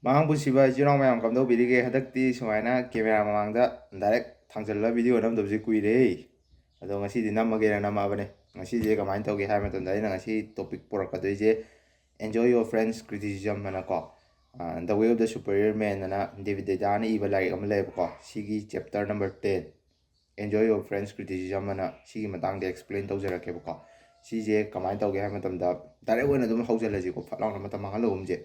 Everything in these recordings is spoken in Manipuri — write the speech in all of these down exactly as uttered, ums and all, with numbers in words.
ꯄꯥꯈꯪ ꯄꯨꯟꯁꯤꯕ ꯏꯆꯤꯜ ꯏꯅꯥꯎ ꯃꯌꯥꯝ, ꯀꯝꯗꯧꯕꯤꯔꯤꯒꯦ? ꯍꯟꯗꯛꯇꯤ ꯁꯨꯃꯥꯏꯅ camera ꯃꯃꯥꯡꯗ direct ꯊꯥꯡꯖꯜꯂꯒ video ꯅꯝꯗꯕꯁꯦ ꯀꯨꯏꯔꯦ꯫ ꯑꯗꯣ ꯉꯁꯤꯗꯤ ꯅꯝꯃꯒꯦꯅ ꯅꯝꯃꯛꯑꯕꯅꯦ꯫ ꯉꯁꯤꯁꯦ ꯀꯃꯥꯏꯅ ꯇꯧꯒꯦ ꯍꯥꯏꯕ ꯃꯇꯝꯗ, ꯑꯩꯅ ꯉꯁꯤ topic ꯄꯨꯔꯛꯀꯗꯣꯏꯁꯦ Enjoy Your Friends Criticism ꯍꯥꯏꯅꯀꯣ, The Way of the Superior Man ꯍꯥꯏꯅ David Deida ꯅ ꯏꯕ ꯂꯥꯏꯔꯤꯛ ꯑꯃ ꯂꯩꯌꯦꯕꯀꯣ꯫ ꯁꯤꯒꯤ chapter number ten, Enjoy Your Friends Criticism ꯍꯥꯏꯅ ꯁꯤꯒꯤ ꯃꯇꯥꯡꯗ explain ꯇꯧꯖꯔꯛꯀꯦꯕꯀꯣ꯫ ꯁꯤꯁꯦ ꯀꯃꯥꯏꯅ ꯇꯧꯒꯦ ꯍꯥꯏꯕ ꯃꯇꯝꯗ, direct ꯑꯣꯏꯅ ꯑꯗꯨꯝ ꯍꯧꯖꯤꯜꯂꯁꯤꯀꯣ, ꯐꯠ ꯂꯥꯎꯅ ꯃꯇꯝ ꯃꯥꯡꯍꯜꯂꯒꯨꯝꯁꯦ꯫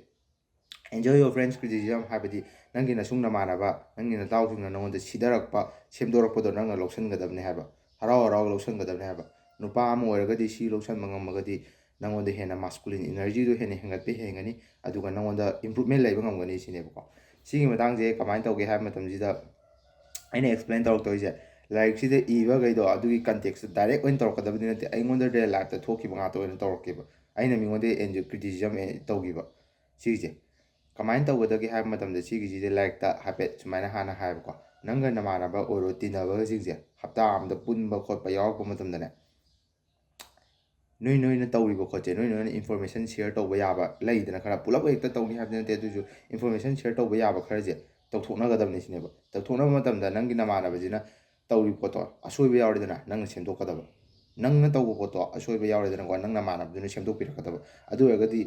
Enjoy Your Friends Criticism ꯍꯥꯏꯕꯗꯤ, ꯅꯪꯒꯤ ꯅꯁꯨꯡ ꯅꯃꯥꯟꯅꯕ, ꯅꯪꯒꯤ ꯅꯇꯥꯎꯁꯤꯡꯅ ꯅꯉꯣꯟꯗ ꯁꯤꯊꯔꯛꯄ, ꯁꯦꯝꯗꯣꯔꯛꯄꯗꯣ ꯅꯪꯅ ꯂꯧꯁꯟꯒꯗꯕꯅꯤ ꯍꯥꯏꯕ, ꯍꯔꯥꯎ ꯍꯔꯥꯎ ꯂꯧꯁꯟꯒꯗꯕꯅꯤ ꯍꯥꯏꯕ꯫ ꯅꯨꯄꯥ ꯑꯃ ꯑꯣꯏꯔꯒꯗꯤ ꯁꯤ ꯂꯧꯁꯟꯕ ꯉꯝꯃꯒꯗꯤ, ꯅꯉꯣꯟꯗ ꯍꯦꯟꯅ masculine energy ꯗꯣ ꯍꯦꯟꯅ ꯍꯦꯟꯒꯠꯄ ꯍꯦꯟꯒꯅꯤ, ꯑꯗꯨꯒ ꯅꯉꯣꯟꯗ improvement ꯂꯩꯕ ꯉꯝꯒꯅꯤ ꯁꯤꯅꯦꯕꯀꯣ꯫ ꯁꯤꯒꯤ ꯃꯇꯥꯡꯁꯦ ꯀꯃꯥꯏꯅ ꯇꯧꯒꯦ ꯍꯥꯏꯕ ꯃꯇꯝꯁꯤꯗ, ꯑꯩꯅ explain ꯇꯧꯔꯛꯇꯣꯏꯁꯦ, ꯂꯥꯏꯔꯤꯛꯁꯤꯗ ꯏꯕꯈꯩꯗꯣ ꯑꯗꯨꯒꯤ context ꯇ direct ꯑꯣꯏꯅ ꯇꯧꯔꯛꯀꯗꯕꯗꯤ ꯅꯠꯇꯦ, ꯑꯩꯉꯣꯟꯗ real life ꯇ ꯊꯣꯛꯈꯤꯕ ꯉꯥꯛꯇ ꯑꯣꯏꯅ ꯇꯧꯔꯛꯀꯦꯕ꯫ ꯑꯩꯅ ꯃꯤꯉꯣꯟꯗ criticism ꯇꯧꯈꯤꯕ ꯁꯤꯒꯤꯁꯦ ꯀꯃꯥꯏꯅ ꯇꯧꯒꯗꯒꯦ ꯍꯥꯏꯕ ꯃꯇꯝꯗ, ꯁꯤꯒꯤꯁꯤꯗ ꯂꯥꯏꯔꯤꯛꯇ ꯍꯥꯏꯐꯦꯠ ꯁꯨꯃꯥꯏꯅ ꯍꯥꯟꯅ ꯍꯥꯏꯕꯀꯣ, ꯅꯪꯒ ꯅꯃꯥꯟꯅꯕ ꯑꯣꯏꯔꯣ, ꯇꯤꯟꯅꯕꯁꯤꯡꯁꯦ ꯍꯞꯇꯥ ꯑꯃꯗ ꯄꯨꯟꯕ ꯈꯣꯠꯄ ꯌꯥꯎꯔꯛꯄ ꯃꯇꯝꯗꯅꯦ, ꯅꯣꯏ ꯅꯣꯏꯅ ꯇꯧꯔꯤꯕ ꯈꯣꯠꯁꯦ, ꯅꯣꯏ ꯅꯣꯏꯅ information share ꯇꯧꯕ ꯌꯥꯕ ꯂꯩꯗꯅ, ꯈꯔ ꯄꯨꯂꯞ ꯍꯦꯛꯇ ꯇꯧꯅꯤ ꯍꯥꯏꯕꯗꯤ ꯅꯠꯇꯦ, ꯑꯗꯨꯁꯨ information share ꯇꯧꯕ ꯌꯥꯕ ꯈꯔꯁꯦ ꯇꯧꯊꯣꯛꯅꯒꯗꯕꯅꯤ ꯁꯤꯅꯦꯕ꯫ ꯇꯧꯊꯣꯛꯅꯕ ꯃꯇꯝꯗ ꯅꯪꯒꯤ ꯅꯃꯥꯟꯅꯕꯁꯤꯅ ꯇꯧꯔꯤꯕ ꯄꯣꯠꯇꯣ ꯑꯁꯣꯏꯕ ꯌꯥꯎꯔꯦꯗꯅ, ꯅꯪꯅ ꯁꯦꯝꯗꯣꯛꯀꯗꯕ꯫ ꯅꯪꯅ ꯇꯧꯕ ꯄꯣꯠꯇꯣ ꯑꯁꯣꯏꯕ ꯌꯥꯎꯔꯦꯗꯅꯀꯣ, ꯅꯪ ꯅꯃꯥꯟꯅꯕꯗꯨꯅ ꯁꯦꯝꯗꯣꯛꯄꯤꯔꯛꯀꯗꯕ꯫ ꯑꯗꯨ ꯑꯣꯏꯔꯒꯗꯤ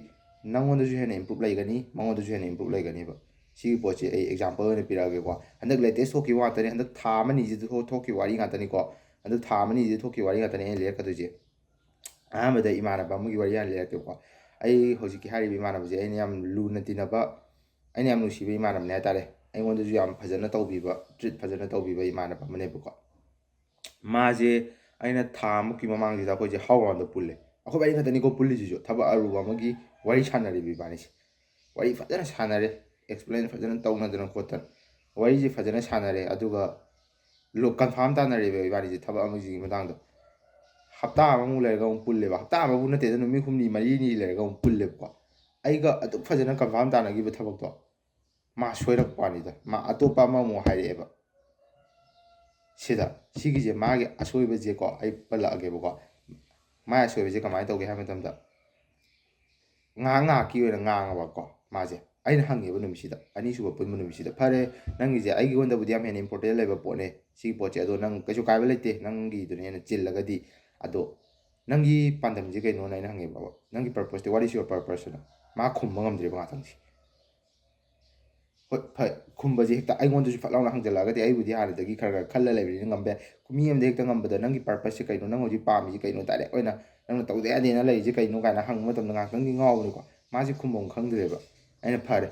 ꯅꯪꯉꯣꯟꯗꯁꯨ ꯍꯦꯟꯅ improve ꯂꯩꯒꯅꯤ, ꯃꯉꯣꯟꯗꯁꯨ ꯍꯦꯟꯅ improve ꯂꯩꯒꯅꯦꯕ꯫ ꯁꯤꯒꯤ ꯄꯣꯠꯁꯦ ꯑꯩ example ꯑꯣꯏꯅ ꯄꯤꯔꯛꯑꯒꯦꯀꯣ꯫ ꯍꯟꯗꯛ latest ꯊꯣꯛꯈꯤꯕ ꯉꯥꯛꯇꯅꯤ, ꯍꯟꯗꯛ ꯊꯥ ꯑꯃꯅꯤꯁꯤꯗ ꯊꯣꯛ-, ꯊꯣꯛꯈꯤꯕ ꯋꯥꯔꯤ ꯉꯥꯛꯇꯅꯤꯀꯣ꯫ ꯍꯟꯗꯛ ꯊꯥ ꯑꯃꯅꯤꯁꯤꯗ ꯊꯣꯛꯈꯤꯕ ꯋꯥꯔꯤ ꯉꯥꯛꯇꯅꯤ ꯑꯩꯅ ꯂꯤꯔꯛꯀꯗꯣꯏꯁꯦ꯫ ꯑꯍꯥꯟꯕꯗ ꯏꯃꯥꯟꯅꯕ ꯑꯃꯒꯤ ꯋꯥꯔꯤ ꯍꯥꯟꯅ ꯂꯤꯔꯛꯀꯦꯕꯀꯣ꯫ ꯑꯩ ꯍꯧꯖꯤꯛꯀꯤ ꯍꯥꯏꯔꯤꯕ ꯏꯃꯥꯟꯅꯕꯁꯦ ꯑꯩꯅ ꯌꯥꯝ ꯂꯨꯅ ꯇꯤꯟꯅꯕ, ꯑꯩꯅ ꯌꯥꯝ ꯅꯨꯡꯁꯤꯕ ꯏꯃꯥꯟꯅꯕꯅꯦ ꯍꯥꯏꯇꯥꯔꯦ꯫ ꯑꯩꯉꯣꯟꯗꯁꯨ ꯌꯥꯝ ꯐꯖꯅ ꯇꯧꯕꯤꯕ, treat ꯐꯖꯅ ꯇꯧꯕꯤꯕ ꯏꯃꯥꯟꯅꯕ ꯑꯃꯅꯦꯕꯀꯣ꯫ ꯃꯥꯁꯦ ꯑꯩꯅ ꯊꯥ ꯃꯨꯛꯀꯤ ꯃꯃꯥꯡꯁꯤꯗ ꯑꯩꯈꯣꯏꯁꯦ ꯍꯥꯎ ꯔꯥꯎꯟꯗ ꯄꯨꯜꯂꯦ꯫ ꯑꯩꯈꯣꯏ ꯃꯔꯤ ꯈꯛꯇꯅꯤꯀꯣ ꯄꯨꯜꯂꯤꯁꯤꯁꯨ, ꯊꯕꯛ ꯑꯔꯨꯕ ꯑꯃꯒꯤ ꯋꯥꯔꯤ ꯁꯥꯟꯅꯔꯤꯕ ꯏꯕꯥꯅꯤꯁꯦ꯫ ꯋꯥꯔꯤ ꯐꯖꯅ ꯁꯥꯟꯅꯔꯦ, explain ꯐꯖꯅ ꯇꯧꯅꯗꯅ ꯈꯣꯠꯇꯅ ꯋꯥꯔꯤꯁꯦ ꯐꯖꯅ ꯁꯥꯟꯅꯔꯦ꯫ ꯑꯗꯨꯒ ꯂꯣ-, confirm ꯇꯥꯅꯔꯦꯕ ꯏꯕꯥꯅꯤꯁꯦ ꯊꯕꯛ ꯑꯃꯒꯤꯁꯤꯒꯤ ꯃꯇꯥꯡꯗ꯫ ꯍꯞꯇꯥ ꯑꯃꯃꯨꯛ ꯂꯩꯔꯒ ꯑꯃꯨꯛ ꯄꯨꯜꯂꯦꯕ꯫ ꯍꯞꯇꯥ ꯑꯃꯕꯨ ꯅꯠꯇꯦꯗ, ꯅꯨꯃꯤꯠ ꯍꯨꯝꯅꯤ ꯃꯔꯤꯅꯤ ꯂꯩꯔꯒ ꯑꯃꯨꯛ ꯄꯨꯜꯂꯦꯕꯀꯣ꯫ ꯑꯩꯒ ꯑꯗꯨꯛ ꯐꯖꯅ confirm ꯇꯥꯅꯈꯤꯕ ꯊꯕꯛꯇꯣ ꯃꯥ ꯁꯣꯏꯔꯛꯄ ꯋꯥꯅꯤꯗ꯫ ꯃꯥ ꯑꯇꯣꯞꯄ ꯑꯃꯃꯨꯛ ꯍꯥꯏꯔꯛꯑꯦꯕ꯫ ꯁꯤꯗ, ꯁꯤꯒꯤꯁꯦ ꯃꯥꯒꯤ ꯑꯁꯣꯏꯕꯁꯦꯀꯣ, ꯑꯩ ꯄꯜꯂꯛꯑꯒꯦꯕꯀꯣ꯫ ꯃꯥꯒꯤ ꯑꯁꯣꯏꯕꯁꯦ ꯀꯃꯥꯏꯅ ꯇꯧꯒꯦ ꯍꯥꯏꯕ ꯃꯇꯝꯗ, ꯉꯥꯏꯍꯥꯛ ꯉꯥꯏꯍꯥꯛꯀꯤ ꯑꯣꯏꯅ ꯉꯥꯡꯉꯕꯀꯣ ꯃꯥꯁꯦ꯫ ꯑꯩꯅ ꯍꯪꯉꯦꯕ ꯅꯨꯃꯤꯠꯁꯤꯗ, ꯑꯅꯤꯁꯨꯕ ꯄꯨꯟꯕ ꯅꯨꯃꯤꯠꯁꯤꯗ, "ꯐꯔꯦ, ꯅꯪꯒꯤꯁꯦ ꯑꯩꯉꯣꯟꯗꯕꯨꯗꯤ ꯌꯥꯝ ꯍꯦꯟꯅ ꯏꯝꯄꯣꯔꯇꯦꯟ ꯂꯩꯕ ꯄꯣꯠꯅꯦ ꯁꯤꯒꯤ ꯄꯣꯠꯁꯦ, ꯑꯗꯣ ꯅꯪ ꯀꯩꯁꯨ ꯀꯥꯏꯕ ꯂꯩꯇꯦ, ꯅꯪꯒꯤꯗꯨꯅ ꯍꯦꯟꯅ ꯆꯤꯜꯂꯒꯗꯤ, ꯑꯗꯣ ꯅꯪꯒꯤ ꯄꯥꯟꯗꯝꯁꯦ ꯀꯩꯅꯣꯅ?" ꯑꯩꯅ ꯍꯪꯉꯦꯕ, "ꯅꯪꯒꯤ purpose T, what is your purpose?" ꯍꯥꯏꯅ꯫ ꯃꯥ ꯈꯨꯝꯕ ꯉꯝꯗ꯭ꯔꯦꯕ ꯉꯥꯛꯇꯪꯁꯦ꯫ ꯍꯣꯏ, ꯐꯩ, ꯈꯨꯝꯕꯁꯦ ꯍꯦꯛꯇ ꯑꯩꯉꯣꯟꯗꯁꯨ ꯐꯠ ꯂꯥꯎꯅ ꯍꯪꯖꯜꯂꯛꯑꯒꯗꯤ ꯑꯩꯕꯨꯗꯤ ꯍꯥꯟꯅꯗꯒꯤ ꯈꯔ ꯈꯔ ꯈꯜꯂ ꯂꯩꯕꯅꯤꯅ ꯉꯝꯕ ꯌꯥꯏ꯫ ꯃꯤ ꯑꯃꯗ ꯍꯦꯛꯇ ꯉꯝꯕꯗ, "ꯅꯪꯒꯤ purpose ꯁꯦ ꯀꯩꯅꯣ? ꯅꯪ ꯍꯧꯖꯤꯛ ꯄꯥꯝꯃꯤꯁꯦ ꯀꯩꯅꯣ? ꯗꯥꯏꯔꯦꯛ ꯑꯣꯏꯅ ꯅꯪꯅ ꯇꯧꯗ ꯌꯥꯗꯦꯅ ꯂꯩꯔꯤꯁꯦ ꯀꯩꯅꯣ?" ꯀꯥꯏꯅ ꯍꯪꯕ ꯃꯇꯝꯗ ꯉꯥꯛꯇꯪꯗꯤ ꯉꯥꯎꯕꯅꯤꯀꯣ꯫ ꯃꯥꯁꯦ ꯈꯨꯝꯕꯝ ꯈꯪꯗ꯭ꯔꯦꯕ꯫ ꯑꯩꯅ, "ꯐꯔꯦ,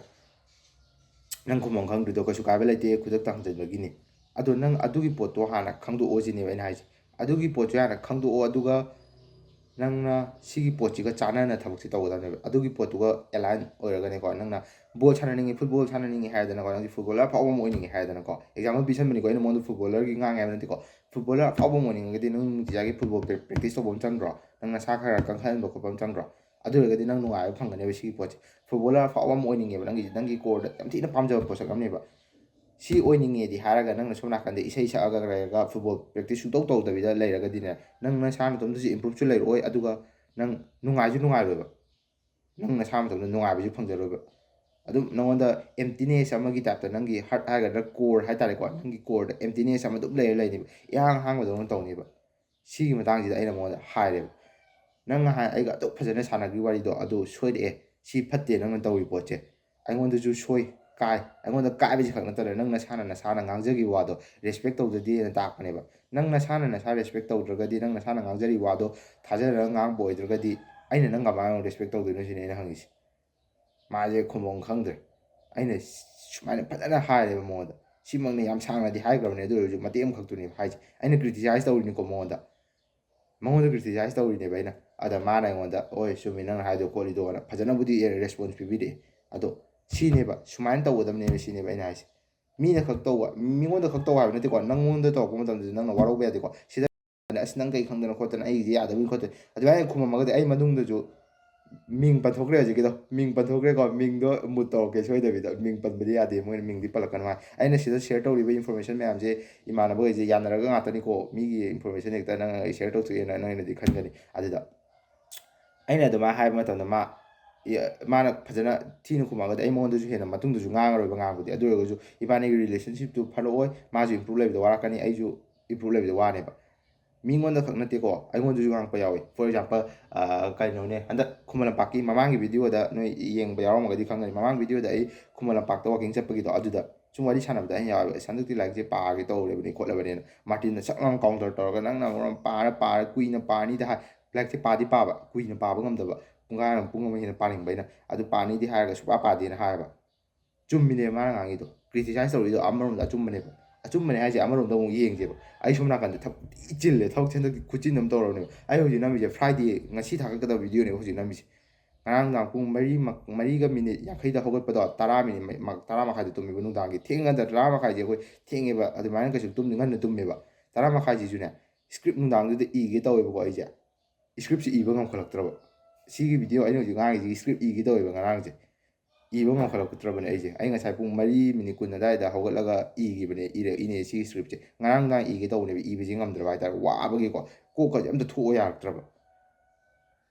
ꯅꯪ ꯈꯨꯝꯕꯝ ꯈꯪꯗ꯭ꯔꯤꯗꯣ ꯀꯩꯁꯨ ꯀꯥꯏꯕ ꯂꯩꯇꯦ, ꯈꯨꯗꯛꯇ ꯍꯪꯖꯟꯕꯒꯤꯅꯤ꯫ ꯑꯗꯣ ꯅꯪ ꯑꯗꯨꯒꯤ ꯄꯣꯠꯇꯣ ꯍꯥꯟꯅ ꯈꯪꯗꯣꯛꯑꯣ" ꯁꯤꯅꯦꯕ ꯑꯩꯅ ꯍꯥꯏꯁꯦ꯫ "ꯑꯗꯨꯒꯤ ꯄꯣꯠꯁꯦ ꯍꯥꯟꯅ ꯈꯪꯗꯣꯛꯑꯣ, ꯑꯗꯨꯒ ꯅꯪꯅ ꯁꯤꯒꯤ ꯄꯣꯠꯁꯤꯒ ꯆꯥꯟꯅꯅ ꯊꯕꯛꯁꯦ ꯇꯧꯒꯗꯕꯅꯦꯕ꯫ ꯑꯗꯨꯒꯤ ꯄꯣꯠꯇꯨꯒ align ꯑꯣꯏꯔꯒꯅꯦꯀꯣ, ꯅꯪꯅ ꯕꯣꯜ ꯁꯥꯟꯅꯅꯤꯡꯉꯤ, ꯐꯨꯠꯕꯣꯜ ꯁꯥꯟꯅꯅꯤꯡꯉꯤ ꯍꯥꯏꯔꯗꯅꯀꯣ, ꯅꯪꯁꯦ ꯐꯨꯠꯕꯣꯂꯔ ꯑꯐꯥꯎꯕ ꯑꯃ ꯑꯣꯏꯅꯤꯡꯉꯦ ꯍꯥꯏꯔꯗꯅꯀꯣ, ꯑꯦꯛꯖꯥꯝꯄꯜ ꯄꯤꯁꯟꯕꯅꯤꯀꯣ ꯑꯩꯅ ꯃꯉꯣꯟꯗ, ꯐꯨꯠꯕꯣꯂꯔꯒꯤ ꯉꯥꯡꯉꯦ ꯍꯥꯏꯕ ꯅꯠꯇꯦꯀꯣ꯫ ꯐꯨꯠꯕꯣꯂꯔ ꯑꯐꯥꯎꯕ ꯑꯃ ꯑꯣꯏꯅꯤꯡꯉꯒꯗꯤ ꯅꯪ ꯅꯨꯡꯇꯤꯖꯥꯒꯤ ꯐꯨꯠꯕꯣꯜ ꯄ꯭ꯔꯦꯛꯇꯤꯁ ꯇꯧꯕ ꯑꯃ ꯆꯪꯗ꯭ꯔꯣ? ꯅꯪ ꯅꯁꯥ ꯈꯔ ꯀꯟꯈꯠꯍꯟꯕ ꯈꯣꯠꯄ ꯑꯃ ꯆꯪꯗ꯭ꯔꯣ? ꯑꯗꯨ ꯑꯣꯏꯔꯒꯗꯤ ꯅꯪ ꯅꯨꯡꯉꯥꯏꯕ ꯐꯪꯒꯅꯦꯕ ꯁꯤꯒꯤ ꯄꯣꯠꯁꯦ꯫ ꯐꯨꯠꯕꯣꯂꯔ ꯑꯐꯥꯎꯕ ꯑꯃ ꯑꯣꯏꯅꯤꯡꯉꯦꯕ ꯅꯪꯒꯤꯁꯦ, ꯅꯪꯒꯤ ꯀꯣꯔꯗ ꯌꯥꯝ ꯊꯤꯅ ꯄꯥꯝꯖꯕ ꯄꯣꯠꯁꯛ ꯑꯃꯅꯦꯕ꯫ ꯁꯤ ꯑꯣꯏꯅꯤꯡꯉꯦꯗꯤ ꯍꯥꯏꯔꯒ ꯅꯪꯅ ꯁꯣꯝ ꯅꯥꯀꯟꯗ ꯏꯁꯩ ꯁꯛꯑꯒ ꯂꯩꯔꯒ ꯐꯨꯠꯕꯣꯜ ꯄ꯭ꯔꯦꯛꯇꯤꯁ ꯁꯨꯡꯇꯧ ꯇꯧꯗꯕꯤꯗ ꯂꯩꯔꯒꯗꯤꯅꯦ, ꯅꯪ ꯅꯁꯥ ꯅꯇꯣꯝꯇꯁꯨ ꯏꯝꯄ꯭ꯔꯨꯞꯁꯨ ꯂꯩꯔꯛꯑꯣꯏ, ꯑꯗꯨꯒ ꯅꯪ ꯅꯨꯡꯉꯥꯏꯁꯨ ꯅꯨꯡꯉꯥꯏꯔꯣꯏꯕ꯫ ꯅꯪ ꯅꯁꯥ ꯃꯇꯣꯝꯇ ꯅꯨꯡꯉꯥꯏꯕꯁꯨ ꯐꯪꯖꯔꯣꯏꯕ꯫ ꯑꯗꯨꯝ ꯅꯉꯣꯟꯗ emptiness ꯑꯃꯒꯤ ꯇꯥꯏꯞꯇ, ꯅꯪꯒꯤ ꯍꯥꯔꯠ ꯍꯥꯏꯒꯗ꯭ꯔꯥ, ꯀꯣꯔ ꯍꯥꯏꯇꯥꯔꯦꯀꯣ, ꯅꯪꯒꯤ ꯀꯣꯔꯗ emptiness ꯑꯃ ꯑꯗꯨꯝ ꯂꯩꯔ ꯂꯩꯅꯦꯕ, ꯏꯍꯥꯡ ꯍꯥꯡꯕꯗꯧꯅ ꯇꯧꯅꯦꯕ꯫ ꯁꯤꯒꯤ ꯃꯇꯥꯡꯁꯤꯗ ꯑꯩꯅ ꯃꯉꯣꯟꯗ ꯍꯥꯏꯔꯦꯕ, "ꯅꯪ ꯅꯍꯥꯟ ꯑꯩꯒ ꯑꯗꯨꯛ ꯐꯖꯅ ꯁꯥꯟꯅꯈꯤꯕ ꯋꯥꯔꯤꯗꯣ, ꯑꯗꯨ ꯁꯣꯏꯔꯛꯑꯦ, ꯁꯤ ꯐꯠꯇꯦ ꯅꯪꯅ ꯇꯧꯔꯤ ꯄꯣꯠꯁꯦ, ꯑꯩꯉꯣꯟꯗꯁꯨ ꯁꯣꯏ, ꯀꯥꯏ, ꯑꯩꯉꯣꯟꯗ ꯀꯥꯏꯕꯁꯤ ꯈꯛ ꯅꯠꯇꯅ ꯅꯪ ꯅꯁꯥꯅ ꯅꯁꯥꯅ ꯉꯥꯡꯖꯈꯤꯕ ꯋꯥꯗꯣ ꯔꯦꯁꯄꯦꯛ ꯇꯧꯖꯗꯦꯅ ꯇꯥꯛꯄꯅꯦꯕ꯫ ꯅꯪ ꯅꯁꯥꯅ ꯅꯁꯥ ꯔꯦꯁꯄꯦꯛ ꯇꯧꯗ꯭ꯔꯒꯗꯤ, ꯅꯪ ꯅꯁꯥꯅ ꯉꯥꯡꯖꯔꯤꯕ ꯋꯥꯗꯣ ꯊꯥꯖꯗꯅ ꯉꯥꯡꯕ ꯑꯣꯏꯗ꯭ꯔꯒꯗꯤ, ꯑꯩꯅ ꯅꯪ ꯀꯃꯥꯏꯅ ꯔꯦꯁꯄꯦꯛ ꯇꯧꯗꯣꯏꯅꯣ?" ꯁꯤꯅꯤ ꯑꯩꯅ ꯍꯪꯉꯤꯁꯦ꯫ ꯃꯥꯁꯦ ꯈꯨꯝꯕꯝ ꯈꯪꯗ꯭ꯔꯦ꯫ ꯑꯩꯅ ꯁꯨꯃꯥꯏꯅ ꯐꯖꯅ ꯍꯥꯏꯔꯦꯕ ꯃꯉꯣꯟꯗ꯫ ꯁꯤꯃꯛꯅ ꯌꯥꯝ ꯁꯥꯡꯅꯗꯤ ꯍꯥꯏꯈ꯭ꯔꯕꯅꯦ, ꯑꯗꯨ ꯑꯣꯏꯔꯁꯨ ꯃꯇꯦꯛ ꯑꯃꯈꯛꯇꯨꯅꯦꯕ ꯍꯥꯏꯁꯦ꯫ ꯑꯩꯅ ꯀ꯭ꯔꯤꯇꯤꯁꯥꯏꯁ ꯇꯧꯔꯤꯅꯤꯀꯣ ꯃꯉꯣꯟꯗ꯫ ꯃꯉꯣꯟꯗ ꯀ꯭ꯔꯤꯇꯤꯁꯥꯏꯁ ꯇꯧꯔꯤꯅꯦꯕ ꯑꯩꯅ꯫ ꯑꯗ ꯃꯥꯅ ꯑꯩꯉꯣꯟꯗ, "ꯍꯣꯏ, ꯆꯨꯝꯃꯤ ꯅꯪꯅ ꯍꯥꯏꯗꯣ ꯈꯣꯠꯂꯤꯗꯣꯅ" ꯐꯖꯅꯕꯨꯗꯤ ꯔꯦꯁꯄꯣꯟꯁ ꯄꯤꯕꯤꯔꯛꯑꯦ꯫ ꯑꯗꯣ ꯁꯤꯅꯦꯕ, ꯁꯨꯃꯥꯏꯅ ꯇꯧꯒꯗꯕꯅꯦꯕ ꯁꯤꯅꯦꯕ ꯑꯩꯅ ꯍꯥꯏꯁꯦ꯫ ꯃꯤꯅ ꯈꯛ ꯇꯧꯕ, ꯃꯤꯉꯣꯟꯗ ꯈꯛ ꯇꯧꯕ ꯍꯥꯏꯕ ꯅꯠꯇꯦꯀꯣ, ꯅꯪꯉꯣꯟꯗ ꯇꯧꯔꯛꯄ ꯃꯇꯝꯗꯁꯨ ꯅꯪꯅ ꯋꯥꯔꯧꯕ ꯌꯥꯗꯦꯀꯣ꯫ ꯁꯤꯗ "ꯑꯁ, ꯅꯪ ꯀꯩ ꯈꯪꯗꯅ ꯈꯣꯠꯇꯅ, ꯑꯩꯒꯤꯗꯤ ꯌꯥꯗꯕꯅꯤ ꯈꯣꯠꯇꯅꯤ"꯫ ꯑꯗꯨꯃꯥꯏꯅ ꯈꯨꯝꯃꯝꯃꯒꯗꯤ ꯑꯩ ꯃꯅꯨꯡꯗꯁꯨ ꯃꯤꯡ ꯄꯟꯊꯣꯛꯈ꯭ꯔꯦ ꯍꯧꯖꯤꯛꯀꯤꯗꯣ꯫ ꯃꯤꯡ ꯄꯟꯊꯣꯛꯈ꯭ꯔꯦꯀꯣ, ꯃꯤꯡꯗꯣ ꯃꯨꯠ ꯇꯧꯔꯛꯀꯦ ꯁꯣꯏꯗꯕꯤꯗ꯫ ꯃꯤꯡ ꯄꯟꯕꯗꯤ ꯌꯥꯗꯦ, ꯃꯣꯏꯅ ꯃꯤꯡꯗꯤ ꯄꯜꯂꯛꯀꯅꯨ ꯍꯥꯏ꯫ ꯑꯩꯅ ꯁꯤꯗ ꯁꯤꯌꯔ ꯇꯧꯔꯤꯕ ꯏꯟꯐꯣꯔꯃꯦꯁꯟ ꯃꯌꯥꯝꯁꯦ ꯏꯃꯥꯟꯅꯕꯈꯩꯁꯦ ꯌꯥꯅꯔꯒ ꯉꯥꯛꯇꯅꯤꯀꯣ꯫ ꯃꯤꯒꯤ ꯏꯟꯐꯣꯔꯃꯦꯁꯟ ꯍꯦꯛꯇ ꯅꯪ ꯑꯩ ꯁꯤꯌꯔ ꯇꯧꯊꯣꯛꯑꯦꯅ ꯅꯣꯏꯅꯗꯤ ꯈꯟꯒꯅꯤ꯫ ꯑꯗꯨꯗ ꯑꯩꯅ ꯑꯗꯨꯃꯥꯏꯅ ꯍꯥꯏꯕ ꯃꯇꯝꯗ ꯃꯥ ꯃꯥꯅ ꯐꯖꯅ ꯊꯤꯅ ꯈꯨꯝꯃꯛꯑꯒꯗꯤ ꯑꯩ ꯃꯉꯣꯟꯗꯁꯨ ꯍꯦꯟꯅ ꯃꯇꯨꯡꯗꯁꯨ ꯉꯥꯡꯉꯔꯣꯏꯕ ꯉꯥꯡꯕꯗꯤ꯫ ꯑꯗꯨ ꯑꯣꯏꯔꯒꯁꯨ ꯏꯕꯥꯅꯤꯒꯤ relationship ꯇꯨ ꯐꯠꯂꯛꯑꯣꯏ, ꯃꯥꯁꯨ improve ꯂꯩꯕꯗ ꯋꯥꯔꯛꯀꯅꯤ, ꯑꯩꯁꯨ improve ꯂꯩꯕꯗ ꯋꯥꯅꯦꯕ꯫ ꯃꯤꯉꯣꯟꯗ ꯈꯛ ꯅꯠꯇꯦꯀꯣ, ꯑꯩꯉꯣꯟꯗꯁꯨ ꯉꯥꯡꯉꯛꯄ ꯌꯥꯎꯋꯤ꯫ For example, ꯑ, ꯀꯩꯅꯣꯅꯦ, ꯍꯟꯗꯛ ꯈꯨꯃꯟ ꯂꯝꯄꯥꯛꯀꯤ ꯃꯃꯥꯡꯒꯤ video ꯗ ꯅꯣꯏ ꯌꯦꯡꯕ ꯌꯥꯎꯔꯝꯃꯒꯗꯤ ꯈꯪꯒꯅꯤ, ꯃꯃꯥꯡ video ꯗ ꯑꯩ ꯈꯨꯃꯟ ꯂꯝꯄꯥꯛꯇ walking ꯆꯠꯄꯒꯤꯗꯣ, ꯑꯗꯨꯗ ꯁꯨꯝ ꯋꯥꯔꯤ ꯁꯥꯟꯅꯕꯗ ꯑꯩꯅ ꯌꯥꯎꯋꯦꯕ, "ꯑꯁ, ꯍꯟꯗꯛꯇꯤ ꯂꯥꯏꯔꯤꯛꯁꯦ ꯄꯥꯒꯦ ꯇꯧꯔꯦꯕꯅꯤ ꯈꯣꯠꯂꯕꯅꯤꯅ", ꯃꯥꯔꯇꯤꯟꯅ ꯁꯛ ꯂꯥꯎꯅ counter ꯇꯧꯔꯒ, "ꯅꯪꯅ ꯃꯔꯣꯟ ꯄꯥꯔ ꯄꯥꯔ ꯀꯨꯏꯅ ꯄꯥꯅꯤꯗ ꯍꯥꯏ", ꯂꯥꯏꯔꯤꯛꯁꯦ ꯄꯥꯗꯤ ꯄꯥꯕ, ꯀꯨꯏꯅ ꯄꯥꯕ ꯉꯝꯗꯕ, ꯄꯨꯡꯈꯥꯏ ꯑꯃ, ꯄꯨꯡ ꯑꯃ ꯍꯦꯟꯅ ꯄꯥꯅꯤꯡꯕ ꯑꯩꯅ, ꯑꯗꯨ ꯄꯥꯅꯤꯗꯤ ꯍꯥꯏꯔꯒ ꯁꯨꯡꯄꯥ ꯄꯥꯗꯦꯅ ꯍꯥꯏꯌꯦꯕ꯫ ꯆꯨꯝꯃꯤꯅꯦꯕ ꯃꯥꯅ ꯉꯥꯡꯉꯤꯗꯣ, criticize ꯇꯧꯔꯤꯗꯣ ꯑꯃꯔꯣꯝꯗ ꯑꯆꯨꯝꯕꯅꯦꯕ꯫ ꯑꯆꯨꯝꯕꯅꯦ ꯍꯥꯏꯁꯦ ꯑꯃꯔꯣꯝꯗ ꯑꯃꯨꯛ ꯌꯦꯡꯁꯦꯕ꯫ ꯑꯩ ꯁꯣꯝ ꯅꯥꯀꯟꯗ ꯊꯕꯛ ꯊꯤ ꯆꯤꯜꯂꯦ, ꯊꯕꯛꯁꯦ ꯍꯟꯗꯛꯇꯤ ꯈꯨꯆꯤꯟ ꯑꯃ ꯇꯧꯔꯕꯅꯦꯕ꯫ ꯑꯩ ꯍꯧꯖꯤꯛ ꯅꯝꯃꯤꯁꯦ Friday, ꯉꯁꯤ ꯊꯥꯒꯠꯀꯗꯕ video ꯅꯦꯕ ꯍꯧꯖꯤꯛ ꯅꯝꯃꯤꯁꯦ꯫ ꯉꯔꯥꯡ ꯅꯨꯡꯗꯥꯡ ꯄꯨꯡ ꯃꯔꯤ ꯃꯛ-, ꯃꯔꯤꯒ ꯃꯤꯅꯤꯠ ꯌꯥꯡꯈꯩꯗ ꯍꯧꯒꯠꯄꯗꯣ, ꯇꯔꯥ ꯃꯤꯅꯤꯠ ꯃ-, ꯃ-, ꯇꯔꯥ ꯃꯈꯥꯏꯗ ꯇꯨꯝꯃꯦꯕ ꯅꯨꯡꯗꯥꯡꯒꯤ꯫ ꯊꯦꯡꯉꯗ ꯇꯔꯥ ꯃꯈꯥꯏꯁꯦ ꯑꯩꯈꯣꯏ ꯊꯦꯡꯉꯦꯕ, ꯑꯗꯨꯃꯥꯏꯅ ꯀꯩꯁꯨ ꯇꯨꯝꯗꯤ ꯉꯟꯅ ꯇꯨꯝꯃꯦꯕ꯫ ꯇꯔꯥ ꯃꯈꯥꯏꯁꯤꯁꯨꯅꯦ, script ꯅꯨꯡꯗꯥꯡꯗꯨꯗ ꯏꯒꯦ ꯇꯧꯋꯦꯕꯀꯣ ꯑꯩꯁꯦ꯫ Script ꯁꯦ ꯏꯕ ꯉꯝꯈꯠꯂꯛꯇ꯭ꯔꯕ꯫ ꯁꯤꯒꯤ video ꯑꯩꯅ ꯍꯧꯖꯤꯛ ꯉꯥꯡꯉꯤꯁꯤꯒꯤ script ꯏꯒꯦ ꯇꯧꯋꯦꯕ ꯉꯔꯥꯡꯁꯦ꯫ ꯏꯕ ꯉꯝꯈꯠꯂꯛꯇ꯭ꯔꯕꯅꯦ ꯑꯩꯁꯦ꯫ ꯑꯩ ꯉꯁꯥꯏ ꯄꯨꯡ ꯃꯔꯤ ꯃꯤꯅꯤꯠ ꯀꯨꯟ ꯑꯗꯨꯋꯥꯏꯗ ꯍꯧꯒꯠꯂꯒ ꯏꯈꯤꯕꯅꯦ, ꯏꯔ-, ꯏꯅꯦ ꯁꯤꯒꯤ script ꯁꯦ꯫ ꯉꯔꯥꯡ ꯅꯨꯡꯗꯥꯡ ꯏꯒꯦ ꯇꯧꯕꯅꯦꯕ, ꯏꯕꯁꯦ ꯉꯝꯗ꯭ꯔꯕ ꯍꯥꯏꯇꯥꯔꯦ, ꯋꯥꯕꯒꯤꯀꯣ꯫ ꯀꯣꯛꯀꯁꯦ ꯑꯝꯇ ꯊꯣꯛꯑ ꯌꯥꯔꯛꯇ꯭ꯔꯕ꯫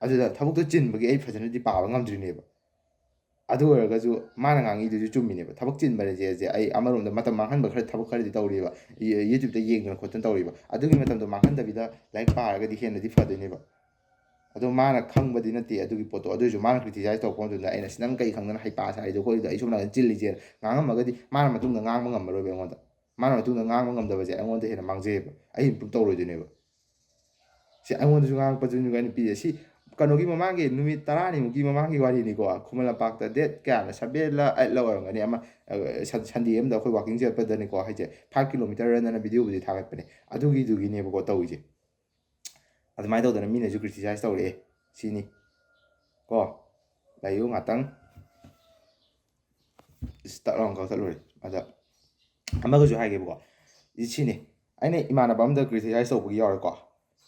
ꯑꯗꯨꯗ ꯊꯕꯛꯇꯣ ꯆꯤꯟꯕꯒꯤ ꯑꯩ ꯐꯖꯅꯗꯤ ꯄꯥꯕ ꯉꯝꯗ꯭ꯔꯤꯅꯦꯕ꯫ ꯑꯗꯨ ꯑꯣꯏꯔꯒꯁꯨ ꯃꯥꯅ ꯉꯥꯡꯉꯤꯗꯨꯁꯨ ꯆꯨꯝꯃꯤꯅꯦꯕ꯫ ꯊꯕꯛ ꯆꯤꯟꯕꯅꯦ ꯁꯦ ꯑꯩ ꯑꯃꯔꯣꯝꯗ ꯃꯇꯝ ꯃꯥꯡꯍꯟꯕ ꯈꯔ, ꯊꯕꯛ ꯈꯔꯗꯤ ꯇꯧꯔꯤꯕ꯫ ꯌꯨ-, YouTube ꯇ ꯌꯦꯡꯗꯅ ꯈꯣꯠꯇꯅ ꯇꯧꯔꯤꯕ꯫ ꯑꯗꯨꯒꯤ ꯃꯇꯝꯗꯣ ꯃꯥꯡꯍꯟꯗꯕꯤꯗ ꯂꯥꯏꯔꯤꯛ ꯄꯥꯔꯒꯗꯤ ꯍꯦꯟꯅꯗꯤ ꯐꯗꯣꯏꯅꯦꯕ꯫ ꯑꯗꯣ ꯃꯥꯅ ꯈꯪꯕꯗꯤ ꯅꯠꯇꯦ ꯑꯗꯨꯒꯤ ꯄꯣꯠꯇꯣ꯫ ꯑꯗꯨ ꯑꯣꯏꯔꯁꯨ ꯃꯥꯅ criticize ꯇꯧꯔꯛꯄ ꯃꯇꯝꯗ ꯑꯩꯅ, "ꯁꯤ ꯅꯪ ꯀꯩ ꯈꯪꯗꯅ ꯍꯩꯄꯥ ꯁꯥꯔꯤꯗꯣ ꯈꯣꯠꯂꯤꯗꯣ?" ꯑꯩ ꯁꯣꯝ ꯅꯥꯀꯟ ꯆꯤꯜꯂꯤꯁꯦꯅ ꯉꯥꯡꯉꯝꯃꯒꯗꯤ ꯃꯥꯅ ꯃꯇꯨꯡꯗ ꯉꯥꯡꯕ ꯉꯝꯃꯔꯣꯏꯕ ꯑꯩꯉꯣꯟꯗ꯫ ꯃꯥꯅ ꯃꯇꯨꯡꯗ ꯉꯥꯡꯕ ꯉꯝꯗꯕꯁꯦ ꯑꯩꯉꯣꯟꯗ ꯍꯦꯟꯅ ꯃꯥꯡꯖꯩꯌꯦꯕ꯫ ꯑꯩ improve ꯇꯧꯔꯣꯏꯗꯣꯏꯅꯦꯕ꯫ ꯁꯤ ꯑꯩꯉꯣꯟꯗꯁꯨ ꯉꯥꯡꯉꯛꯄꯗꯨꯅꯤꯀꯣ ꯑꯩꯅ ꯄꯤꯔꯤꯁꯦ꯫ ꯁꯤ ꯀꯩꯅꯣꯒꯤ ꯃꯃꯥꯡꯒꯤ ꯅꯨꯃꯤꯠ ꯇꯔꯥꯅꯤꯃꯨꯛꯀꯤ ꯃꯃꯥꯡꯒꯤ ꯋꯥꯔꯤꯅꯤꯀꯣ꯫ ꯈꯨꯃꯟ ꯂꯝꯄꯥꯛꯇ date ꯀꯌꯥꯅꯣ, seven ꯂ eight ꯂ ꯑꯣꯏꯔꯝꯒꯅꯤ꯫ ꯑꯃ, ꯑ, ꯁꯟ-, Sunday ꯑꯃꯗ ꯑꯩꯈꯣꯏ walking ꯆꯠꯄꯗꯅꯤꯀꯣ, ꯍꯥꯏꯁꯦ five kilometer ꯅ video ꯕꯨꯗꯤ ꯊꯥꯒꯠꯄꯅꯦ꯫ ꯑꯗꯨꯒꯤꯗꯨꯒꯤꯅꯦꯕꯀꯣ ꯇꯧꯔꯤꯁꯦ꯫ ꯑꯗꯨꯃꯥꯏꯅ ꯇꯧꯗꯅ ꯃꯤꯅꯁꯨ criticize ꯇꯧꯔꯛꯑꯦ ꯁꯤꯅꯤ ꯀꯣ꯫ ꯂꯩꯌꯨ ꯉꯥꯛꯇꯪ꯫ ꯏꯁ, ꯇꯛ ꯂꯥꯎꯅ ꯀꯛꯊꯠꯂꯨꯔꯦ꯫ ꯑꯗ ꯑꯃꯒꯁꯨ ꯍꯥꯏꯒꯦꯕꯀꯣ꯫ ꯁꯤꯅꯤ, ꯑꯩꯅ ꯏꯃꯥꯟꯅꯕ ꯑꯝꯗ criticize ꯇꯧꯕꯒꯤ ꯌꯥꯎꯔꯦꯀꯣ꯫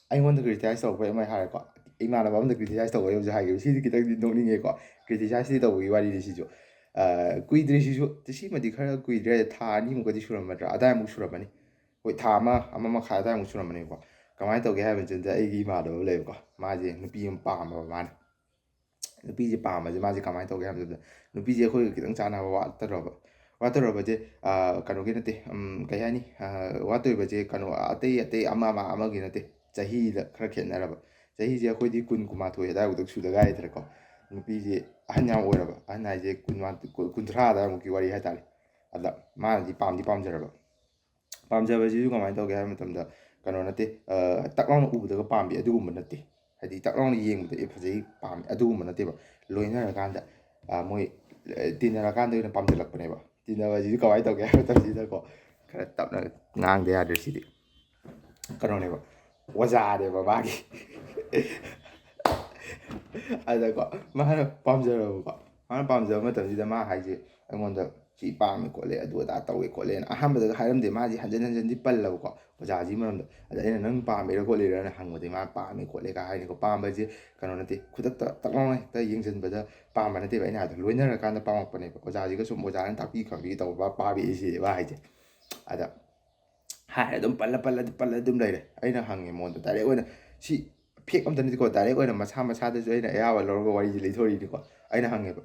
ꯑꯩꯉꯣꯟꯗ criticize ꯇꯧꯔꯛꯄꯩ ꯑꯃ ꯍꯥꯏꯔꯦꯀꯣ꯫ ꯏꯃꯥꯟꯅꯕ ꯑꯝꯗ criticize ꯇꯧꯕꯩ ꯑꯃꯁꯨ ꯍꯥꯏꯒꯦꯕ꯫ ꯁꯤꯗꯤ ꯈꯤꯇꯪꯗꯤ ꯅꯣꯛꯅꯤꯡꯉꯦꯀꯣ꯫ Criticize ꯇꯤ ꯇꯧꯕꯒꯤ ꯋꯥꯔꯤꯅꯤ ꯁꯤꯁꯨ꯫ ꯑ, ꯀꯨꯏꯗ꯭ꯔꯤ ꯁꯤꯁꯨ꯫ ꯁꯤꯃꯗꯤ ꯈꯔ ꯀꯨꯏꯗ꯭ꯔꯦ꯫ ꯊꯥ ꯑꯅꯤꯃꯨꯛꯀꯗꯤ ꯁꯨꯔꯝꯃꯗ꯭ꯔꯥ? ꯑꯗꯥꯏꯃꯨꯛ ꯁꯨꯔꯝꯃꯅꯤ꯫ ꯍꯣꯏ, ꯊꯥ ꯑꯃ, ꯑꯃ ꯃꯈꯥꯏ ꯑꯗꯥꯏꯃꯨꯛ ꯁꯨꯔꯝꯃꯅꯤꯀꯣ꯫ ꯀꯃꯥꯏꯅ ꯇꯧꯒꯦ ꯍꯥꯏꯕ ꯃꯇꯝꯗ ꯑꯩꯒꯤ ꯏꯃꯥꯟꯅꯕ ꯑꯃ ꯂꯩꯕꯀꯣ꯫ ꯃꯥꯁꯦ ꯅꯨꯄꯤ ꯑꯃ ꯄꯥꯝꯃꯕ ꯃꯥꯅ꯫ ꯅꯨꯄꯤꯁꯦ ꯄꯥꯝꯕꯁꯦ ꯃꯥꯁꯦ ꯀꯃꯥꯏꯅ ꯇꯧꯒꯦ ꯍꯥꯏꯕ ꯃꯇꯝꯗ, ꯅꯨꯄꯤꯁꯦ ꯑꯩꯈꯣꯏꯒ ꯈꯤꯇꯪ ꯆꯥꯟꯅꯕ ꯋꯥꯠꯇꯧꯔꯕ, ꯋꯥꯠꯇꯧꯔꯕꯁꯦ, ꯑꯥ, ꯀꯩꯅꯣꯒꯤ ꯅꯠꯇꯦ, ꯎꯝ, ꯀꯩ ꯍꯥꯏꯅꯤ, ꯑꯥ, ꯋꯥꯠꯇꯧꯔꯤꯕꯁꯦ ꯀꯩꯅꯣ, ꯑꯇꯩ ꯑꯇꯩ ꯑꯃ ꯑꯃ ꯑꯃꯒꯤ ꯅꯠꯇꯦ, ꯆꯍꯤꯗ ꯈꯔ ꯈꯦꯠꯅꯔꯕ꯫ ꯆꯍꯤꯁꯦ ꯑꯩꯈꯣꯏꯗꯤ ꯀꯨꯟ, ꯀꯨꯟꯃꯥꯊꯣꯏ ꯑꯗꯥꯏꯃꯨꯛꯇ ꯁꯨꯗ ꯉꯥꯏꯔꯤꯗꯅꯀꯣ꯫ ꯅꯨꯄꯤꯁꯦ ꯑꯍꯟ ꯌꯥꯝ ꯑꯣꯏꯔꯕ, ꯑꯍꯟ ꯍꯥꯏꯁꯦ ꯀꯨꯟꯃꯥ-, ꯀꯨꯟ-, ꯀꯨꯟꯊ꯭ꯔꯥ ꯑꯗꯥꯏꯃꯨꯛꯀꯤ ꯋꯥꯔꯤ ꯍꯥꯏꯇꯥꯔꯦ꯫ ꯑꯗ ꯃꯥꯅꯗꯤ ꯄꯥꯝꯗꯤ ꯄꯥꯝꯖꯔꯕ꯫ ꯄꯥꯝꯖꯕꯁꯤꯁꯨ ꯀꯃꯥꯏꯅ ꯇꯧꯒꯦ ꯍꯥꯏꯕ ꯃꯇꯝꯗ, ꯀꯩꯅꯣ ꯅꯠꯇꯦ, ꯑ, ꯇꯛ ꯂꯥꯎꯅ ꯎꯕꯗꯒ ꯄꯥꯝꯕꯤ ꯑꯗꯨꯒꯨꯝꯕ ꯅꯠꯇꯦ꯫ ꯍꯥꯏꯗꯤ ꯇꯛ ꯂꯥꯎꯅ ꯌꯦꯡꯕꯗ "ꯑꯦ, ꯐꯖꯩ, ꯄꯥꯝꯃꯤ", ꯑꯗꯨꯒꯨꯝꯕ ꯅꯠꯇꯦꯕ꯫ ꯂꯣꯏꯅꯔꯀꯥꯟꯗ, ꯑ, ꯃꯣꯏ, ꯑ, ꯇꯤꯟꯅꯔꯀꯥꯟꯗ ꯑꯣꯏꯅ ꯄꯥꯝꯁꯤꯜꯂꯛꯄꯅꯦꯕ꯫ ꯇꯤꯟꯅꯕꯁꯤꯗꯤ ꯀꯃꯥꯏꯅ ꯇꯧꯒꯦ ꯍꯥꯏꯕ ꯃꯇꯝꯁꯤꯗꯀꯣ, ꯈꯔ ꯇꯞꯅ ꯉꯥꯡꯗ ꯌꯥꯗ꯭ꯔꯦ ꯁꯤꯗꯤ꯫ ꯀꯩꯅꯣꯅꯦꯕ, ꯑꯣꯖꯥꯅꯦꯕ ꯃꯥꯒꯤ꯫ ꯑꯗꯀꯣ, ꯃꯥꯅ ꯄꯥꯝꯖꯔꯕꯀꯣ, ꯃꯥꯅ ꯄꯥꯝꯖꯕ ꯃꯇꯝꯁꯤꯗ ꯃꯥ ꯍꯥꯏꯁꯦ ꯑꯩꯉꯣꯟꯗ "ꯁꯤ ꯄꯥꯝꯃꯦ ꯈꯣꯠꯂꯦ, ꯑꯗꯨ ꯑꯗꯥ ꯇꯧꯋꯦ ꯈꯣꯠꯂꯦꯅ" ꯑꯍꯥꯟꯕꯗꯒ ꯍꯥꯏꯔꯝꯗꯦ꯫ ꯃꯥꯁꯦ ꯍꯟꯖꯤꯟ ꯍꯟꯖꯤꯟꯗꯤ ꯄꯜꯂꯕꯀꯣ, ꯑꯣꯖꯥꯁꯤꯒꯤ ꯃꯔꯝꯗ꯫ ꯑꯗ ꯑꯩꯅ "ꯅꯪ ꯄꯥꯝꯃꯤꯔ ꯈꯣꯠꯂꯤꯔꯅ" ꯍꯪꯕꯗꯤ ꯃꯥ "ꯄꯥꯝꯃꯦ ꯈꯣꯠꯂꯦ" ꯀꯥꯏ ꯍꯥꯏꯅꯤꯀꯣ꯫ ꯄꯥꯝꯕꯁꯦ ꯀꯩꯅꯣ ꯅꯠꯇꯦ, ꯈꯨꯗꯛꯇ ꯇꯛ ꯂꯥꯎꯅ ꯍꯦꯛꯇ ꯌꯦꯡꯁꯤꯟꯕꯗ ꯄꯥꯝꯕ ꯅꯠꯇꯦꯕ꯫ ꯑꯩꯅ ꯍꯥꯏꯗꯣ ꯂꯣꯏꯅꯔꯀꯥꯟꯗ ꯄꯥꯝꯃꯛꯄꯅꯦꯕ꯫ ꯑꯣꯖꯥꯁꯤꯒ ꯁꯨꯝ, ꯑꯣꯖꯥꯅ ꯇꯥꯛꯄꯤ ꯈꯪꯕꯤ ꯇꯧꯕ ꯄꯥꯝꯃꯛꯏꯁꯦꯕ ꯍꯥꯏꯁꯦ꯫ ꯑꯗ ꯍꯥꯏꯔꯦ ꯑꯗꯨꯝ ꯄꯜꯂ ꯄꯜꯂ ꯄꯜꯂ ꯑꯗꯨꯝ ꯂꯩꯔꯦ꯫ ꯑꯩꯅ ꯍꯪꯉꯦ ꯃꯉꯣꯟꯗ ꯗꯥꯏꯔꯦꯛ ꯑꯣꯏꯅ, ꯁꯤ ꯐꯦꯛ ꯑꯝꯇ ꯅꯠꯇꯦꯀꯣ, ꯗꯥꯏꯔꯦꯛ ꯑꯣꯏꯅ ꯃꯁꯥ ꯃꯁꯥꯗꯁꯨ ꯑꯩꯅ ꯑꯌꯥꯕ ꯂꯧꯔꯒ ꯋꯥꯔꯤꯁꯦ ꯂꯤꯊꯣꯔꯛꯏꯅꯤꯀꯣ꯫ ꯑꯩꯅ ꯍꯪꯉꯦꯕ,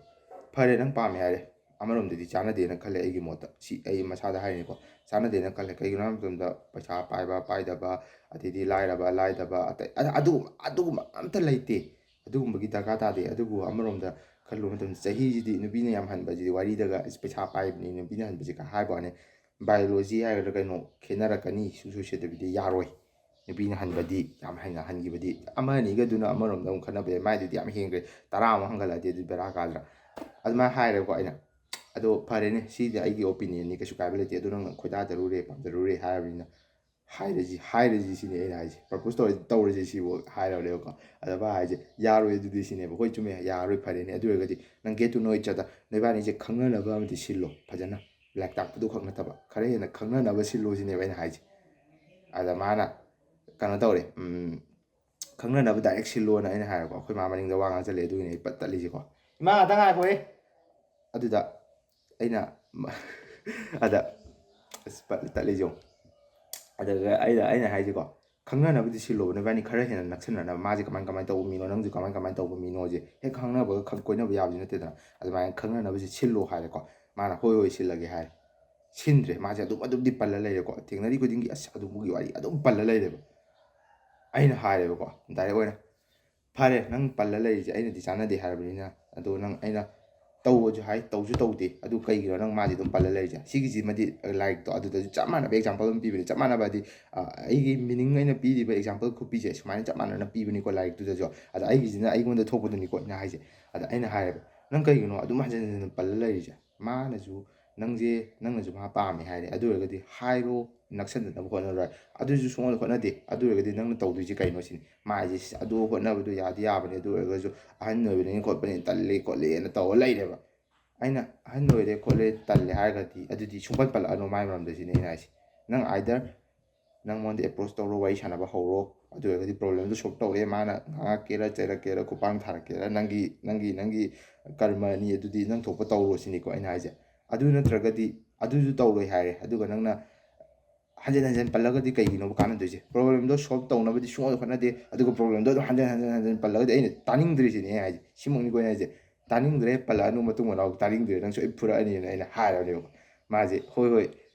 "ꯐꯔꯦ, ꯅꯪ ꯄꯥꯝꯃꯦ ꯍꯥꯏꯔꯦ, ꯑꯃꯔꯣꯝꯗꯗꯤ ꯆꯥꯟꯅꯗꯦꯅ ꯈꯜꯂꯦ ꯑꯩꯒꯤ ꯃꯣꯠꯇ", ꯁꯤ ꯑꯩ ꯃꯁꯥꯗ ꯍꯥꯏꯔꯤꯅꯤꯀꯣ꯫ "ꯆꯥꯟꯅꯗꯦꯅ ꯈꯜꯂꯦ, ꯀꯩꯒꯤꯅꯣ ꯍꯥꯏꯕ ꯃꯇꯝꯗ ꯄꯩꯁꯥ ꯄꯥꯏꯕ ꯄꯥꯏꯗꯕ, ꯑꯗꯩꯗꯤ ꯂꯥꯏꯔꯕ ꯂꯥꯏꯗꯕ, ꯑꯇꯩ ꯑ-, ꯑꯗꯨꯒꯨꯝꯕ ꯑꯗꯨꯒꯨꯝꯕ ꯑꯝꯇ ꯂꯩꯇꯦ, ꯑꯗꯨꯒꯨꯝꯕꯒꯤ ꯗꯔꯀꯥꯔ ꯇꯥꯗꯦ, ꯑꯗꯨꯕꯨ ꯑꯃꯔꯣꯝꯗ ꯈꯜꯂꯨꯕ ꯃꯇꯝꯗ ꯆꯍꯤꯁꯤꯗꯤ ꯅꯨꯄꯤꯅ ꯌꯥꯝ ꯍꯟꯕꯁꯤꯗꯤ ꯋꯥꯔꯤꯗꯒ ꯄꯩꯁꯥ ꯄꯥꯏꯕꯅꯤ ꯅꯨꯄꯤꯅ ꯍꯟꯕꯁꯤ" ꯀ ꯍꯥꯏꯕ ꯋꯥꯅꯤ꯫ ꯕꯥꯏꯑꯣꯂꯣꯖꯤ ꯍꯥꯏꯒꯗ꯭ꯔꯥ ꯀꯩꯅꯣ ꯈꯦꯠꯅꯔꯛꯀꯅꯤ, ꯁꯨꯡꯁꯣꯏ ꯁꯣꯏꯗꯕꯤꯗ ꯌꯥꯔꯣꯏ꯫ ꯅꯨꯄꯤꯅ ꯍꯟꯕꯗꯤ, ꯌꯥꯝ ꯍꯦꯟꯅ ꯍꯟꯈꯤꯕꯗꯤ, ꯑꯃ ꯑꯅꯤꯒꯗꯨꯅ ꯑꯃꯔꯣꯝꯗ ꯑꯃꯨꯛ ꯈꯟꯅꯕ ꯌꯥꯏ, ꯃꯥꯏꯗꯨꯗꯤ ꯌꯥꯝ ꯍꯦꯟꯈ꯭ꯔꯦ, ꯇꯔꯥꯃꯨꯛ ꯍꯟꯒꯠꯂꯛꯑꯗꯤ ꯑꯗꯨ ꯕꯦꯔꯥ ꯀꯥꯗ꯭ꯔꯥ? ꯑꯗꯨꯃꯥꯏꯅ ꯍꯥꯏꯔꯦꯕꯀꯣ ꯑꯩꯅ꯫ "ꯑꯗꯣ ꯐꯔꯦꯅꯦ, ꯁꯤꯗꯤ ꯑꯩꯒꯤ ꯑꯣꯄꯤꯅꯤꯌꯟꯅꯤ, ꯀꯩꯁꯨ ꯀꯥꯏꯕ ꯂꯩꯇꯦ, ꯑꯗꯣ ꯅꯪꯅ ꯈꯣꯏꯗꯥꯖꯔꯨꯔꯦ, ꯄꯥꯝꯖꯔꯨꯔꯦ ꯍꯥꯏꯔꯕꯅꯤꯅ ꯍꯥꯏꯔꯁꯤ, ꯍꯥꯏꯔꯁꯤ ꯁꯤꯅꯤ ꯑꯩꯅ ꯍꯥꯏꯁꯦ, ꯄ꯭ꯔꯄꯣꯁ ꯇꯧꯔ-, ꯇꯧꯔꯁꯤ ꯁꯤꯕꯨ" ꯍꯥꯏꯔꯕꯅꯦꯕꯀꯣ꯫ ꯑꯗ ꯃꯥ ꯍꯥꯏꯁꯦ "ꯌꯥꯔꯣꯏ ꯑꯗꯨꯗꯤ" ꯁꯤꯅꯦꯕ꯫ "ꯍꯣꯏ ꯆꯨꯝꯃꯦ, ꯌꯥꯔꯣꯏ, ꯐꯔꯦꯅꯦ, ꯑꯗꯨ ꯑꯣꯏꯔꯒꯗꯤ ꯅꯪ get to know each other, ꯅꯣꯏꯕꯥꯅꯤꯁꯦ ꯈꯪꯅꯅꯕ ꯑꯃꯗꯤ ꯁꯤꯜꯂꯣ, ꯐꯖꯅ ꯂꯥꯏꯔꯤꯛ ꯇꯥꯛꯄꯗꯨ ꯈꯛ ꯅꯠꯇꯕ ꯈꯔ ꯍꯦꯟꯅ ꯈꯪꯅꯅꯕ ꯁꯤꯜꯂꯣ" ꯁꯤꯅꯦꯕ ꯑꯩꯅ ꯍꯥꯏꯁꯦ꯫ ꯑꯗ ꯃꯥꯅ ꯀꯩꯅꯣ ꯇꯧꯔꯦ, ꯎꯝ, "ꯈꯪꯅꯅꯕ ꯗꯥꯏꯔꯦꯛ ꯁꯤꯜꯂꯣꯅ" ꯑꯩꯅ ꯍꯥꯏꯔꯦꯀꯣ꯫ ꯑꯩꯈꯣꯏ ꯃꯥ ꯃꯅꯤꯡꯗ ꯋꯥ ꯉꯥꯡꯁꯜꯂꯦ, ꯑꯗꯨꯒꯤꯅꯦ ꯑꯩ ꯄꯠ ꯇꯠꯂꯤꯁꯦꯀꯣ꯫ "ꯏꯃꯥ, ꯉꯥꯛꯇ ꯉꯥꯏꯈꯣꯍꯦ!" ꯑꯗꯨꯗ ꯑꯩꯅ ꯑꯗ ꯑꯁ ꯄꯠ ꯇꯠꯂꯤꯁꯦ ꯌꯦꯡꯉꯣ꯫ ꯑꯗꯨꯒ ꯑꯩꯅ, ꯑꯩꯅ ꯍꯥꯏꯁꯦꯀꯣ, ꯈꯪꯅꯅꯕꯗꯤ ꯁꯤꯜꯂꯣꯕ, ꯅꯕꯥꯅꯤ ꯈꯔ ꯍꯦꯟꯅ ꯅꯛꯁꯟꯅꯅꯕ꯫ ꯃꯥꯁꯦ ꯀꯃꯥꯏ ꯀꯃꯥꯏꯅ ꯇꯧꯕ ꯃꯤꯅꯣ, ꯅꯪꯁꯨ ꯀꯃꯥꯏ ꯀꯃꯥꯏꯅ ꯇꯧꯕ ꯃꯤꯅꯣꯁꯦ ꯍꯦꯛ ꯈꯪꯅꯕꯒ ꯈꯪ ꯀꯣꯏꯅꯕ ꯌꯥꯕꯗꯤ ꯅꯠꯇꯦꯗꯅ꯫ ꯑꯗꯨꯃꯥꯏꯅ ꯈꯪꯅꯅꯕꯁꯦ ꯁꯤꯜꯂꯣ ꯍꯥꯏꯔꯦꯀꯣ꯫ ꯃꯥꯅ "ꯍꯣꯏ ꯍꯣꯏ ꯁꯤꯜꯂꯒꯦ" ꯍꯥꯏꯔꯦ꯫ ꯁꯤꯟꯗ꯭ꯔꯦ꯫ ꯃꯥꯁꯦ ꯑꯗꯨꯝ ꯑꯗꯨꯝꯗꯤ ꯄꯜꯂ ꯂꯩꯔꯦꯀꯣ꯫ ꯊꯦꯡꯅꯔꯤ ꯈꯨꯗꯤꯡꯒꯤ ꯑꯁ ꯑꯗꯨꯝꯕꯒꯤ ꯋꯥꯔꯤ ꯑꯗꯨꯝ ꯄꯜꯂ ꯂꯩꯔꯦꯕ꯫ ꯑꯩꯅ ꯍꯥꯏꯔꯦꯕꯀꯣ, ꯗꯥꯏꯔꯦꯛ ꯑꯣꯏꯅ, "ꯐꯔꯦ, ꯅꯪ ꯄꯜꯂ ꯂꯩꯔꯤꯁꯦ ꯑꯩꯅꯗꯤ ꯆꯥꯟꯅꯗꯦ ꯍꯥꯏꯔꯕꯅꯤꯅ, ꯑꯗꯣ ꯅꯪ ꯑꯩꯅ ꯇꯧꯕꯁꯨ ꯍꯥꯏ, ꯇꯧꯁꯨ ꯇꯧꯗꯦ, ꯑꯗꯨ ꯀꯩꯒꯤꯅꯣ ꯅꯪ ꯃꯥꯗꯤ ꯑꯗꯨꯝ ꯄꯜꯂ ꯂꯩꯔꯤꯁꯦ?" ꯁꯤꯒꯤꯁꯤꯃꯗꯤ ꯂꯥꯏꯔꯤꯛꯇꯣ ꯑꯗꯨꯗꯁꯨ ꯆꯞ ꯃꯥꯟꯅꯕ ꯑꯦꯛꯖꯥꯝꯄꯜ ꯑꯃ ꯄꯤꯕꯅꯦ꯫ ꯆꯞ ꯃꯥꯟꯅꯕ ꯍꯥꯏꯗꯤ, ꯑ, ꯑꯩꯒꯤ ꯃꯤꯅꯤꯡ ꯑꯩꯅ ꯄꯤꯔꯤꯕ ꯑꯦꯛꯖꯥꯝꯄꯜ ꯈꯨꯄꯤꯁꯦ ꯁꯨꯃꯥꯏꯅ ꯆꯞ ꯃꯥꯟꯅꯅ ꯄꯤꯕꯅꯤꯀꯣ ꯂꯥꯏꯔꯤꯛꯇꯨꯗꯁꯨ꯫ ꯑꯗ ꯑꯩꯒꯤꯁꯤꯅ ꯑꯩꯉꯣꯟꯗ ꯊꯣꯛꯄꯗꯨꯅꯤꯀꯣ ꯑꯩꯅ ꯍꯥꯏꯁꯦ꯫ ꯑꯗ ꯑꯩꯅ ꯍꯥꯏꯔꯦꯕ, "ꯅꯪ ꯀꯩꯒꯤꯅꯣ ꯑꯗꯨꯝ ꯍꯟꯖꯤꯟ ꯍꯟꯖꯤꯟ ꯄꯜꯂ ꯂꯩꯔꯤꯁꯦ?" ꯃꯥꯅꯁꯨ, "ꯅꯪꯁꯦ, ꯅꯪꯅꯁꯨ ꯃꯥ ꯄꯥꯝꯃꯦ ꯍꯥꯏꯔꯦ, ꯑꯗꯨ ꯑꯣꯏꯔꯒꯗꯤ ꯍꯥꯏꯔꯣ, ꯅꯛꯁꯟꯅꯅꯕ ꯍꯣꯠꯅꯔꯣ" ꯍꯥꯏ꯫ ꯑꯗꯨꯁꯨ ꯁꯨꯡꯍꯣꯠ ꯍꯣꯠꯅꯗꯦ꯫ "ꯑꯗꯨ ꯑꯣꯏꯔꯒꯗꯤ ꯅꯪꯅ ꯇꯧꯗꯣꯏꯁꯦ ꯀꯩꯅꯣ?" ꯁꯤꯅꯤ꯫ ꯃꯥ ꯍꯥꯏꯁꯦ, "ꯑꯗꯨ ꯍꯣꯠꯅꯕꯗꯣ ꯌꯥꯗꯤ ꯌꯥꯕꯅꯦ, ꯑꯗꯨ ꯑꯣꯏꯔꯒꯁꯨ ꯑꯍꯟ ꯑꯣꯏꯕꯅꯤꯅ ꯈꯣꯠꯄꯅꯤꯅ ꯇꯜꯂꯦ ꯈꯣꯠꯂꯦꯅ ꯇꯧꯔ ꯂꯩꯔꯦꯕ"꯫ ꯑꯩꯅ, "ꯑꯍꯟ ꯑꯣꯏꯔꯦ ꯈꯣꯠꯂꯦ ꯇꯜꯂꯦ ꯍꯥꯏꯔꯒꯗꯤ ꯑꯗꯨꯗꯤ ꯁꯨꯡꯄꯟ ꯄꯜꯂꯛꯑꯅꯨ ꯃꯥꯏ ꯃꯔꯝꯗ" ꯁꯤꯅꯤ ꯑꯩꯅ ꯍꯥꯏꯁꯦ꯫ "ꯅꯪ either ꯅꯪꯉꯣꯟꯗ ꯑꯦꯄ꯭ꯔꯣꯁ ꯇꯧꯔꯣ, ꯋꯥꯔꯤ ꯁꯥꯟꯅꯕ ꯍꯧꯔꯣ, ꯑꯗꯨ ꯑꯣꯏꯔꯒꯗꯤ ꯄ꯭ꯔꯣꯕ꯭ꯂꯦꯝꯗꯣ ꯁꯣꯜꯕ ꯇꯧꯔꯦ, ꯃꯥꯅ ꯉꯥꯡꯉꯛꯀꯦꯔꯥ ꯆꯩꯔꯛꯀꯦꯔꯥ ꯈꯨꯄꯥꯡ ꯊꯥꯔꯛꯀꯦꯔꯥ ꯅꯪꯒꯤ, ꯅꯪꯒꯤ, ꯅꯪꯒꯤ ꯀꯔꯃꯅꯤ, ꯑꯗꯨꯗꯤ ꯅꯪ ꯊꯣꯛꯄ ꯇꯧꯔꯣ" ꯁꯤꯅꯤꯀꯣ ꯑꯩꯅ ꯍꯥꯏꯁꯦ꯫ ꯑꯗꯨ ꯅꯠꯇ꯭ꯔꯒꯗꯤ ꯑꯗꯨꯁꯨ ꯇꯧꯔꯣꯏ ꯍꯥꯏꯔꯦ, ꯑꯗꯨꯒ ꯅꯪꯅ ꯍꯟꯖꯤꯟ ꯍꯟꯖꯤꯟ ꯄꯜꯂꯒꯗꯤ ꯀꯩꯒꯤꯅꯣꯕ ꯀꯥꯟꯅꯗꯣꯏꯁꯦ? ꯄ꯭ꯔꯣꯕ꯭ꯂꯦꯝꯗꯣ ꯁꯣꯜꯕ ꯇꯧꯅꯕꯗꯤ ꯁꯨꯡꯍꯣꯠ ꯍꯣꯠꯅꯗꯦ, ꯑꯗꯨꯒ ꯄ꯭ꯔꯣꯕ꯭ꯂꯦꯝꯗꯣ ꯑꯗꯨꯝ ꯍꯟꯖꯤꯟ ꯍꯟꯖꯤꯟ ꯍꯟꯖꯤꯟ ꯄꯜꯂꯒꯗꯤ ꯑꯩꯅ ꯇꯥꯅꯤꯡꯗ꯭ꯔꯤꯁꯤꯅꯦ ꯑꯩ ꯍꯥꯏꯁꯦ꯫ ꯁꯤꯃꯛꯅꯤꯀꯣ ꯑꯩꯅ ꯍꯥꯏꯁꯦ꯫ "ꯇꯥꯅꯤꯡꯗ꯭ꯔꯦ, ꯄꯜꯂꯛꯑꯅꯨ, ꯃꯇꯨꯡ ꯃꯅꯥꯎ ꯇꯥꯅꯤꯡꯗ꯭ꯔꯦ, ꯅꯪ ꯁꯣꯏ ꯐꯨꯔꯛꯑꯅꯤꯅ" ꯑꯩꯅ ꯍꯥꯏꯔꯕꯅꯦꯕ꯫ ꯃꯥꯁꯦ "ꯍꯣꯏ ꯍꯣꯏ"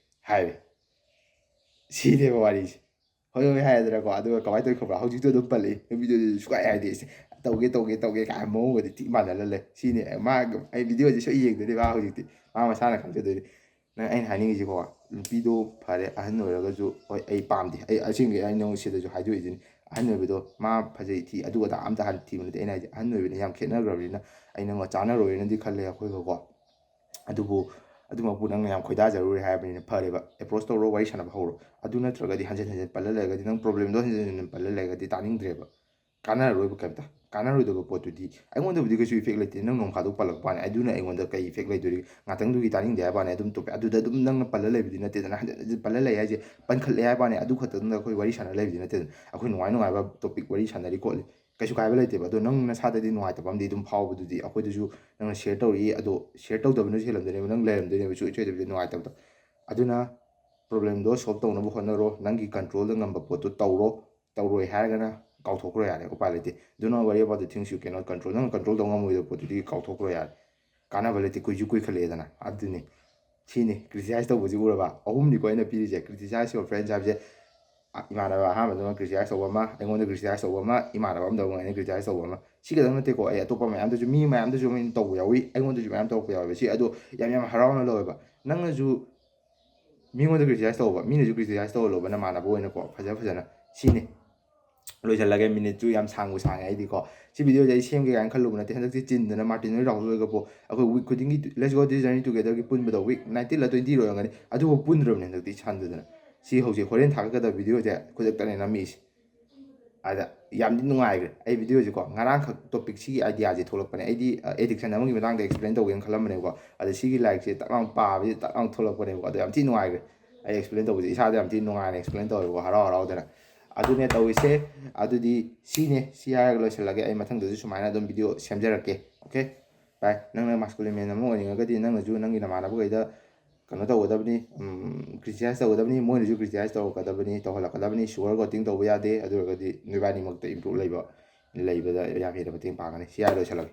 ꯍꯥꯏꯔꯦ꯫ ꯁꯤꯅꯦꯕ ꯋꯥꯔꯤꯁꯦ꯫ "ꯍꯣꯏ ꯍꯣꯏ" ꯍꯥꯏꯔꯦꯗꯅꯀꯣ, ꯑꯗꯨꯒ ꯀꯃꯥꯏꯅ ꯇꯧꯋꯤ ꯈꯪꯕ꯭ꯔꯥ? ꯍꯧꯖꯤꯛꯇꯣ ꯑꯗꯨꯝ ꯄꯜꯂꯛꯏ, ꯅꯨꯄꯤꯗꯨꯗꯤ ꯁꯨꯡꯍꯥꯏ ꯍꯥꯏꯗꯦ꯫ "ꯇꯧꯒꯦ, ꯇꯧꯒꯦ, ꯇꯧꯒꯦ" ꯀꯥꯏꯅ ꯃꯑꯣꯡꯒꯗꯤ ꯊꯤ ꯃꯥꯟꯅꯔ ꯂꯩ꯫ ꯁꯤꯅꯦ ꯃꯥ, ꯑꯩ ꯚꯤꯗꯤꯑꯣꯁꯦ ꯁꯣꯏ ꯌꯦꯡꯗꯣꯏꯅꯦ ꯃꯥ ꯍꯧꯖꯤꯛꯇꯤ꯫ ꯃꯥ ꯃꯁꯥꯅ ꯈꯪꯖꯗꯣꯏꯅꯤ꯫ ꯅꯪ, ꯑꯩꯅ ꯍꯥꯏꯅꯤꯡꯉꯤꯁꯤꯀꯣ, ꯅꯨꯄꯤꯗꯣ ꯐꯔꯦ, ꯑꯍꯟ ꯑꯣꯏꯔꯒꯁꯨ, ꯍꯣꯏ, ꯑꯩ ꯄꯥꯝꯗꯦ꯫ ꯑꯩ ꯑꯁꯦꯡꯕꯒꯤ ꯑꯩ ꯅꯉꯣꯟ ꯁꯤꯗꯁꯨ ꯍꯥꯏꯗꯣꯛꯏꯁꯤꯅꯤ꯫ ꯑꯍꯟ ꯑꯣꯏꯕꯗꯣ ꯃꯥ ꯐꯖꯩ ꯊꯤ ꯑꯗꯨ ꯑꯗꯥ ꯑꯝꯇ ꯍꯥꯟꯅ ꯊꯤꯕ ꯅꯠꯇꯦ꯫ ꯑꯩꯅ ꯍꯥꯏꯁꯦ, ꯑꯍꯟ ꯑꯣꯏꯕꯅ ꯌꯥꯝ ꯈꯦꯠꯅꯈ꯭ꯔꯕꯅꯤꯅ ꯑꯩ ꯅꯪꯒ ꯆꯥꯟꯅꯔꯣꯏꯅꯗꯤ ꯈꯜꯂꯦ ꯑꯩꯈꯣꯏꯒꯀꯣ꯫ ꯑꯗꯨꯕꯨ ꯑꯗꯨꯃꯛꯄꯨ ꯅꯪꯅ ꯌꯥꯝ ꯈꯣꯏꯗꯥꯖꯔꯨꯔꯦ ꯍꯥꯏꯔꯕꯅꯤꯅ ꯐꯔꯦꯕ, ꯑꯦꯄ꯭ꯔꯣꯁ ꯇꯧꯔꯣ, ꯋꯥꯔꯤ ꯁꯥꯟꯅꯕ ꯍꯧꯔꯣ꯫ ꯑꯗꯨ ꯅꯠꯇ꯭ꯔꯒꯗꯤ ꯍꯟꯖꯤꯟ ꯍꯟꯖꯤꯟ ꯄꯜꯂ ꯂꯩꯔꯒꯗꯤ ꯅꯪ ꯄ꯭ꯔꯣꯕ꯭ꯂꯦꯝꯗꯣ ꯍꯟꯖꯤꯟ ꯍꯟꯖꯤꯟ ꯄꯜꯂ ꯂꯩꯔꯒꯗꯤ ꯇꯥꯅꯤꯡꯗ꯭ꯔꯦꯕ꯫ ꯀꯥꯟꯅꯔꯔꯣꯏꯕ ꯀꯩꯝꯇ꯫ ꯀꯥꯟꯅꯔꯣꯏꯗꯕ ꯄꯣꯠꯇꯨꯗꯤ ꯑꯩꯉꯣꯟꯗꯕꯨꯗꯤ ꯀꯩꯁꯨ ꯏꯐꯦꯛ ꯂꯩꯇꯦ꯫ ꯅꯪ ꯅꯣꯡ ꯐꯥꯗꯣꯛ ꯄꯜꯂꯛꯄ ꯋꯥꯅꯤ, ꯑꯗꯨꯅ ꯑꯩꯉꯣꯟꯗ ꯀꯩ ꯏꯐꯦꯛ ꯂꯩꯗꯣꯔꯤ? ꯉꯥꯛꯇꯪꯗꯨꯒꯤ ꯇꯥꯅꯤꯡꯗꯦ ꯍꯥꯏꯕ ꯋꯥꯅꯤ, ꯑꯗꯨꯝ ꯇꯣꯛꯄ꯫ ꯑꯗꯨꯗ ꯑꯗꯨꯝ ꯅꯪꯅ ꯄꯜꯂ ꯂꯩꯕꯗꯤ ꯅꯠꯇꯦꯗꯅ, ꯍꯟꯖꯤꯟ ꯍꯟꯖꯤꯟ ꯄꯜꯂ ꯂꯩ ꯍꯥꯏꯁꯦ꯫ ꯄꯟꯈꯠꯂꯦ ꯍꯥꯏꯕ ꯋꯥꯅꯤ, ꯑꯗꯨ ꯈꯛꯇꯪꯗ ꯑꯩꯈꯣꯏ ꯋꯥꯔꯤ ꯁꯥꯟꯅ ꯂꯩꯕꯗꯤ ꯅꯠꯇꯦꯗꯅ꯫ ꯑꯩꯈꯣꯏ ꯅꯨꯡꯉꯥꯏ ꯅꯨꯡꯉꯥꯏꯕ ꯇꯣꯄꯤꯛ ꯋꯥꯔꯤ ꯁꯥꯟꯅꯔꯤ ꯈꯣꯠꯂꯤ, ꯀꯩꯁꯨ ꯀꯥꯏꯕ ꯂꯩꯇꯦꯕ꯫ ꯑꯗꯣ ꯅꯪ ꯅꯁꯥꯗꯗꯤ ꯅꯨꯡꯉꯥꯏꯇꯕ ꯑꯃꯗꯤ ꯑꯗꯨꯝ ꯐꯥꯎꯕꯗꯨꯗꯤ ꯑꯩꯈꯣꯏꯗꯁꯨ ꯅꯪꯅ ꯁꯤꯌꯔ ꯇꯧꯔꯛꯏ, ꯑꯗꯣ ꯁꯤꯌꯔ ꯇꯧꯗꯕꯅꯁꯨ ꯍꯦꯜꯂꯝꯗꯣꯏꯅꯦꯕ, ꯅꯪ ꯂꯩꯔꯝꯗꯣꯏꯅꯦꯕ ꯁꯨꯡꯁꯣꯏ ꯁꯣꯏꯗꯕꯤꯗ ꯅꯨꯡꯉꯥꯏꯇꯕꯗꯣ꯫ ꯑꯗꯨꯅ ꯄ꯭ꯔꯣꯕ꯭ꯂꯦꯝꯗꯣ ꯁꯣꯜꯕ ꯇꯧꯅꯕ ꯍꯣꯠꯅꯔꯣ꯫ ꯅꯪꯒꯤ ꯀꯟꯇ꯭ꯔꯣꯜꯗ ꯉꯝꯕ ꯄꯣꯠꯇꯣ ꯇꯧꯔꯣ꯫ ꯇꯧꯔꯣꯏ ꯍꯥꯏꯔꯒꯅ ꯀꯥꯎꯊꯣꯛꯈ꯭ꯔꯣ ꯌꯥꯔꯦ, ꯎꯄꯥꯏ ꯂꯩꯇꯦ꯫ Do not worry about the things you cannot control. ꯅꯪꯅ ꯀꯟꯇ꯭ꯔꯣꯜ ꯇꯧ ꯉꯝꯃꯣꯏꯗꯕ ꯄꯣꯠꯇꯨꯗꯤ ꯀꯥꯎꯊꯣꯛꯈ꯭ꯔꯣ ꯌꯥꯔꯦ꯫ ꯀꯥꯟꯅꯕ ꯂꯩꯇꯦ, ꯀꯨꯏꯁꯨ ꯀꯨꯏꯈꯠꯂꯛꯑꯦꯗꯅ꯫ ꯑꯗꯨꯅꯤ, ꯁꯤꯅꯤ ꯀ꯭ꯔꯤꯇꯤꯁꯥꯏꯁ ꯇꯧꯕꯁꯤ ꯎꯔꯕ? ꯑꯍꯨꯝꯅꯤꯀꯣ ꯑꯩꯅ ꯄꯤꯔꯤꯁꯦ꯫ Criticize your friends ꯍꯥꯏꯕꯁꯦ, ꯑ, ꯏꯃꯥꯟꯅꯕ ꯑꯍꯥꯟꯕꯗꯨꯅ ꯀ꯭ꯔꯤꯇꯤꯁꯥꯏꯁ ꯇꯧꯕ ꯑꯃ, ꯑꯩꯉꯣꯟꯗ ꯀ꯭ꯔꯤꯇꯤꯁꯥꯏꯁ ꯇꯧꯕ ꯑꯃ, ꯏꯃꯥꯟꯅꯕ ꯑꯃꯗ ꯑꯃꯨꯛ ꯑꯩꯅ ꯀ꯭ꯔꯤꯇꯤꯁꯥꯏꯁ ꯇꯧꯕ ꯑꯃ꯫ ꯁꯤ ꯈꯛꯇꯪ ꯅꯠꯇꯦꯀꯣ, ꯑꯩ ꯑꯇꯣꯞꯄ ꯃꯌꯥꯝꯗꯁꯨ, ꯃꯤ ꯃꯌꯥꯝꯗꯁꯨ ꯑꯩꯅ ꯇꯧꯕ ꯌꯥꯎꯏ, ꯑꯩꯉꯣꯟꯗꯁꯨ ꯃꯌꯥꯝ ꯇꯧꯔꯛꯄ ꯌꯥꯎꯋꯦꯕ꯫ ꯁꯤ ꯑꯗꯣ ꯌꯥꯝ ꯌꯥꯝ ꯍꯔꯥꯎꯅ ꯂꯧꯋꯦꯕ꯫ ꯅꯪꯅꯁꯨ ꯃꯤꯉꯣꯟꯗ ꯀ꯭ꯔꯤꯇꯤꯁꯥꯏꯁ ꯇꯧꯕ, ꯃꯤꯅꯁꯨ ꯀ꯭ꯔꯤꯇꯤꯁꯥꯏꯁ ꯇꯧꯍꯜꯂꯣꯕ ꯅꯃꯥꯟꯅꯕ ꯑꯣꯏꯅꯀꯣ, ꯐꯖ ꯐꯖꯅ꯫ ꯁꯤꯅꯤ꯫ ꯂꯣꯏꯁꯤꯜꯂꯒꯦ꯫ ꯃꯤꯅꯤꯠꯁꯨ ꯌꯥꯝ ꯁꯥꯡꯕ ꯁꯥꯡꯉꯦ꯫ ꯑꯩꯗꯤꯀꯣ, ꯁꯤ ꯚꯤꯗꯤꯑꯣꯁꯦ ꯑꯩ ꯁꯦꯝꯒꯦ ꯀꯥꯏꯅ ꯈꯜꯂꯨꯕ ꯅꯠꯇꯦ꯫ ꯍꯟꯗꯛꯇꯤ ꯆꯤꯟꯗꯅ ꯃꯥꯔꯇꯤꯟ ꯍꯣꯏ ꯔꯥꯍꯨꯜ ꯍꯣꯏꯒ ꯄꯣ-, ꯑꯩꯈꯣꯏ ꯋꯤꯛ ꯈꯨꯗꯤꯡꯒꯤ Let's Go This Journey Togetherꯒꯤ ꯄꯨꯟꯕꯗꯣ, ꯋꯤꯛ nineteen ꯂ twenty ꯂ ꯑꯣꯏꯔꯝꯒꯅꯤ, ꯑꯗꯨꯕꯨ ꯄꯨꯟꯗ꯭ꯔꯕꯅꯤ ꯍꯟꯗꯛꯇꯤ ꯁꯪꯗꯗꯅ꯫ ꯁꯤ ꯍꯧꯖꯤꯛ ꯍꯣꯔꯦꯟ ꯊꯥꯒꯠꯀꯗꯕ ꯚꯤꯗꯤꯑꯣꯁꯦ ꯈꯨꯗꯛꯇꯅꯦ ꯅꯝꯃꯤꯁꯦ꯫ ꯑꯗ ꯌꯥꯝꯗꯤ ꯅꯨꯡꯉꯥꯏꯈ꯭ꯔꯦ꯫ ꯑꯩ ꯚꯤꯗꯤꯑꯣꯁꯦꯀꯣ, ꯉꯔꯥꯡꯈꯛ ꯇꯣꯄꯤꯛꯁꯤꯒꯤ ꯑꯥꯏꯗꯤꯌꯥꯁꯦ ꯊꯣꯛꯂꯛꯄꯅꯦ꯫ ꯑꯩꯗꯤ, ꯑ, ꯑꯦꯗꯤꯛꯁꯟ ꯑꯃꯒꯤ ꯃꯇꯥꯡꯗ ꯑꯦꯛꯁꯄ꯭ꯂꯦꯟ ꯇꯧꯒꯦꯅ ꯈꯜꯂꯝꯕꯅꯦꯕꯀꯣ꯫ ꯑꯗ ꯁꯤꯒꯤ ꯂꯥꯏꯔꯤꯛꯁꯦ ꯇꯛ ꯂꯥꯎ ꯄꯥꯕꯁꯤꯗ ꯇꯛ ꯂꯥꯎ ꯊꯣꯛꯂꯛꯄꯅꯦꯕꯀꯣ꯫ ꯑꯗꯣ ꯌꯥꯝ ꯊꯤ ꯅꯨꯡꯉꯥꯏꯈ꯭ꯔꯦ꯫ ꯑꯩ ꯑꯦꯛꯁꯄ꯭ꯂꯦꯟ ꯇꯧꯕꯁꯦ ꯏꯁꯥꯗ ꯌꯥꯝ ꯊꯤ ꯅꯨꯡꯉꯥꯏꯅ ꯑꯦꯛꯁꯄ꯭ꯂꯦꯟ ꯇꯧꯋꯦꯕꯀꯣ, ꯍꯔꯥꯎ ꯍꯔꯥꯎꯗꯅ꯫ ꯑꯗꯨꯅꯦ ꯇꯧꯔꯤꯁꯦ꯫ ꯑꯗꯨꯗꯤ ꯁꯤꯅꯦ, ꯁꯤ ꯍꯥꯏꯔꯒ ꯂꯣꯏꯁꯤꯜꯂꯒꯦ꯫ ꯑꯩ ꯃꯊꯪꯗꯁꯨ ꯁꯨꯃꯥꯏꯅ ꯑꯗꯨꯝ ꯚꯤꯗꯤꯑꯣ ꯁꯦꯝꯖꯔꯛꯀꯦ꯫ ꯑꯣꯀꯦ, ꯕꯥꯏ꯫ ꯅꯪꯅ ꯃꯥꯁꯀꯨꯂꯤꯟ ꯃꯦꯟ ꯑꯃ ꯑꯣꯏꯅꯤꯡꯉꯒꯗꯤ ꯅꯪꯅꯁꯨ ꯅꯪꯒꯤ ꯅꯃꯥꯟꯅꯕꯈꯩꯗ ꯀꯩꯅꯣ ꯇꯧꯒꯗꯕꯅꯤ, ꯀ꯭ꯔꯤꯇꯤꯁꯥꯏꯁ ꯇꯧꯒꯗꯕꯅꯤ, ꯃꯣꯏꯅꯁꯨ ꯀ꯭ꯔꯤꯇꯤꯁꯥꯏꯁ ꯇꯧꯔꯛꯀꯗꯕꯅꯤ, ꯇꯧꯍꯜꯂꯛꯀꯗꯕꯅꯤ꯫ ꯁꯨꯒꯔ ꯀꯣꯇꯤꯡ ꯇꯧꯕ ꯌꯥꯗꯦ, ꯑꯗꯨ ꯑꯣꯏꯔꯒꯗꯤ ꯅꯣꯏꯕꯥꯅꯤꯃꯛꯇ ꯏꯝꯄ꯭ꯔꯨꯞ ꯂꯩꯕ, ꯂꯩꯕꯗ ꯌꯥꯝ ꯍꯦꯟꯅ ꯃꯇꯦꯡ ꯄꯥꯡꯒꯅꯤ꯫ ꯁꯤ ꯍꯥꯏꯔ ꯂꯣꯏꯁꯤꯜꯂꯒꯦ꯫